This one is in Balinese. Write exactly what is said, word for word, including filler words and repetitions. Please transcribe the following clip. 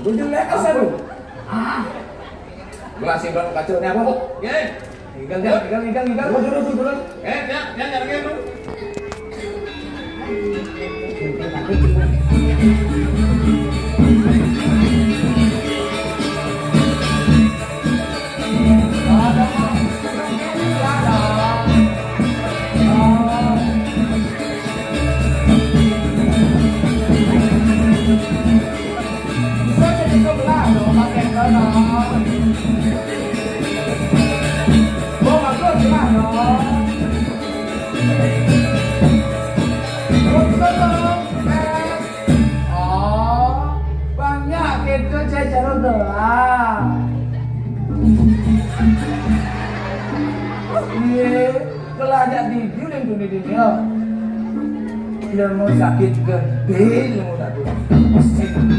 Lu jelek asal lu. Ah. Gelas sing kaca ni apa? Nggih. Ngigal, ngigal, ngigal, ngigal. Turun, turun, turun. Eh, ya, ya, ya, ya. Bisa jadi sebelah dong, pakai sana. Gua nggak gua sebelah dong. Gua bisa dong. Eh. Oh, banyak gitu, saya jalan doang. Iya, kalau ada di dia yang dunia dunia. Ilmu sakit gede, ilmu tak guna.